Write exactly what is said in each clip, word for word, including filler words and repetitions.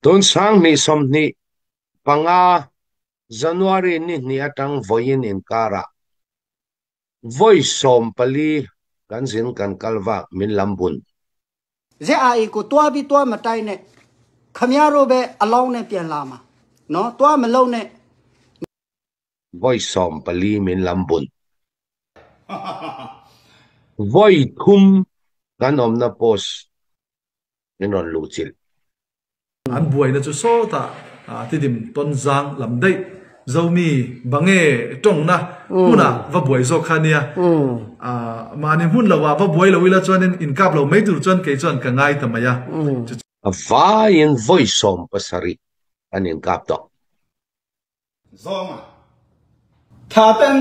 Tun sang hnih sawm hnih panga January ni hnih a tang voi in inkar ah voi sawm pali kan zin kan kalvak min lam bun. ဇက်အာအီကိုတွားပြီးတွားမတိုက်နဲ့။ ခင်ဗျားတို့ပဲအလောင်းနဲ့ပြန်လာမှာနော်။ တွားမလုပ်နဲ့။ Voi sawm pali min lam bun. Voi thum kan omna post min ron luhcilh. An buaina cu sawt ah, ah, Tidim Tonzang lam deih Zomi bang e ṭongna hmun ah va buai zawk kha nia. Ah, mah nih hmun lo ah va buai lo ila chuan in, inkap lo mai tur chuan kei chuan ka ngai ta mai a. A vai in voi sawm pasarih an inkap tawh. Zawng a. Tha tan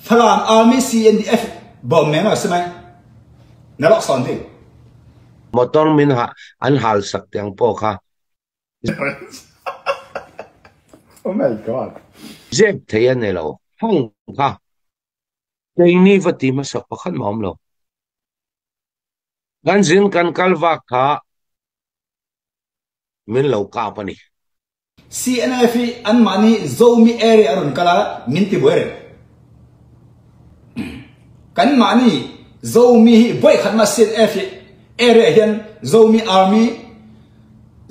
Falam Army C N D F bawm meng a si mai. Na lawk sawn ding. Motor min ha an halsak tiang pawh kha. Oh my God. Zep thei a nei lo. Hang kha. Keini va ti hmasak pakhat mah om lo. Kan zin kan kalvak kha min lo kap a ni. C N F hi anmahni Zomi area a run kala min ti buai reng. Kanmahni Zomi hi buai khat mah C N F hi area hian Zomi Army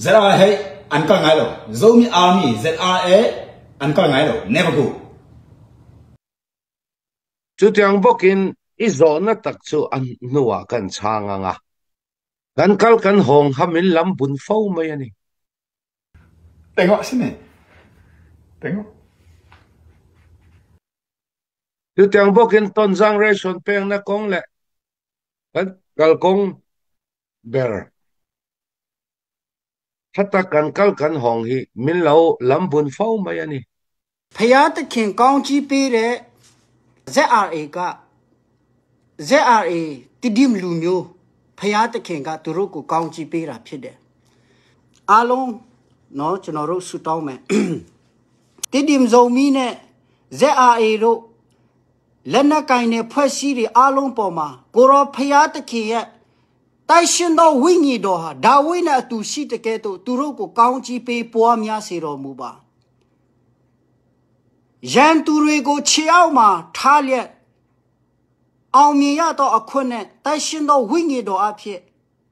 Z R A hei an kal ngai lo. Zomi Army Z R A an kal ngai lo. Never go. Chutiang bawkin i zawhna tak chu an hnuah kan chhang ang a. Kan kal kan hawng kha min lam bun fo mai a ni. Tengok sini. Tengok. Chutiang bawkin Tonzang ration pekna kawng le kan kal kawng ber hata kan kal kan hawng hi min lo lam bun fo mai a ni. ဘုရားသခင်ကောင်းကြီးပေးတဲ့ Z R A က Z R A တိဒိမ်လူမျိုး ဘုရားသခင်ကသူတို့ကိုကောင်းကြီးပေးတာဖြစ်တယ်။ အားလုံးနော် ကျွန်တော်တို့ဆုတောင်းမယ်။ တိဒိမ်ဇိုမီးနဲ့ Z R A တို့ လက်နက်ကိုင်တဲ့အဖွဲ့အစည်းတွေအားလုံးပေါ်မှာ ကိုယ်တော်ဘုရားသခင်ရဲ့ တန်ရှင်သောဝိညာဉ်တော်ဟာ ဒါဝိဒ်နဲ့အတူရှိသကဲ့သို့ သူတို့ကိုကောင်းချီးပေးပွားများစေတော်မူပါ။ ရန်သူတွေကိုခြေအောက်မှာထားလျက် အောင်မြင်ရသောအခွင့်နဲ့ တန်ရှင်သောဝိညာဉ်တော်အဖြစ်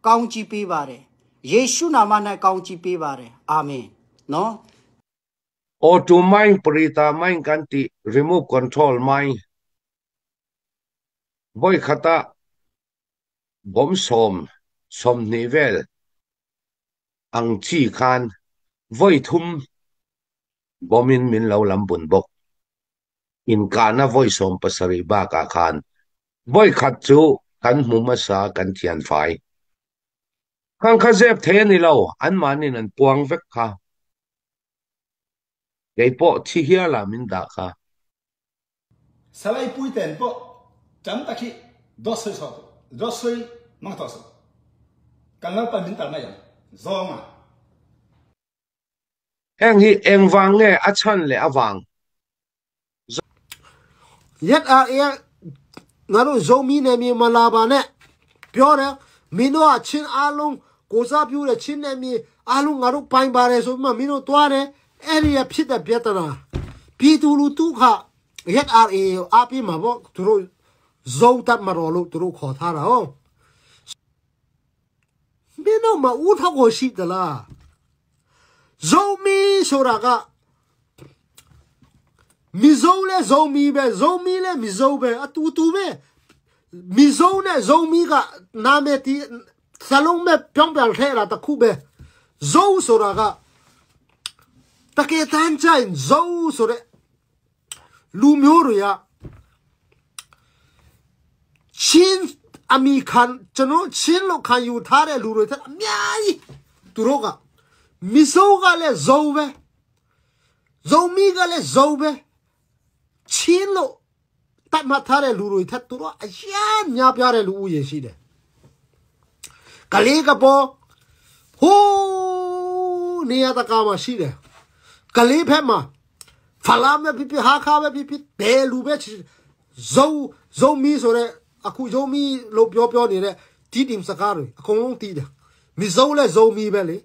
ကောင်းချီးပေးပါတယ်။ ယေရှုနာမ၌ကောင်းချီးပေးပါတယ်။ အာမင်။ နော်။ Auto mine, Purita mine kan tih, remote control mine. Voi khat ah bom sawm, sawm hnih vel ang chi khan voi thum bom in min lo lam bun bawk. Inkahna voi sawm pasarih bakah khan voi khat chu kan hmu hmasa, kan thianfai. Khang kha zep thei a ni lo, anmahnin an puang vek kha. Kei pawh thi hial a min dah kha. Salai pui ten pawh tam tak hi dawt soi sawt, dawt soi mang tawh sawt. Kan Lalpa min tal mai ang. Zawng a. Heng hi eng vang nge a chhan le a vang? Z R A ငါတို့ဇိုမီးနယ်မြေမလာပါနဲ့ပြောတယ်။ မင်းတို့ကချင်းအားလုံးကိုယ်စားပြုတဲ့ချင်းနယ်မြေအားလုံးငါတို့ပိုင်ပါတယ်ဆိုပြီးမှမင်းတို့သွားတယ်။ အဲ့ဒီကဖြစ်တဲ့ပြဿနာပြည်သူလူထုက Z R A ကိုအားပေးမှာပေါ့။ သူတို့ဇိုတပ်မတော်လို့သူတို့ခေါ်ထားတာဟုတ်။ မင်းတို့မအူထောက်ကိုရှိသလား။ ဇိုမီးဆိုတာက မီဇိုလဲဇိုမီးပဲ၊ ဇိုမီးလဲမီဇိုပဲ၊ အတူတူပဲ။ မီဇိုနဲ့ဇိုမီးကနာမည်တီး၊ စာလုံးပဲပြောင်းပြန်ထည့်တာတစ်ခုပဲ။ ဇိုဆိုတာက တကယ်တမ်းကျရင် ဇိုဆိုတဲ့ လူမျိုးတွေက ချင်းအမည်ခံ၊ ကျွန်တော်တို့ ချင်းလို့ခံယူထားတဲ့လူတွေထက်အများကြီးသူတို့က၊ မီဇိုကလည်းဇိုပဲ၊ ဇိုမီးကလည်းဇိုပဲ၊ ချင်းလို့သတ်မှတ်ထားတဲ့လူတွေထက်သူတို့ကအရမ်းများပြားတဲ့လူဦးရေရှိတယ်။ ကလေးကပေါ်၊ ဟိုးနေရာတကာမှာရှိတယ်။ ကလေးဘက်မှာ၊ ဖလမ်းပဲဖြစ်ဖြစ်၊ ဟားခါပဲဖြစ်ဖြစ်၊ ဘယ်လူပဲဖြစ်ဖြစ်၊ ဇို၊ ဇိုမီးဆိုတဲ့၊ အခုဇိုမီးလို့ပြောပြောနေတဲ့ တီးတိမ်စကားတွေအကုန်လုံးတီးတယ်။ မီဇိုလည်းဇိုမီးပဲလေ၊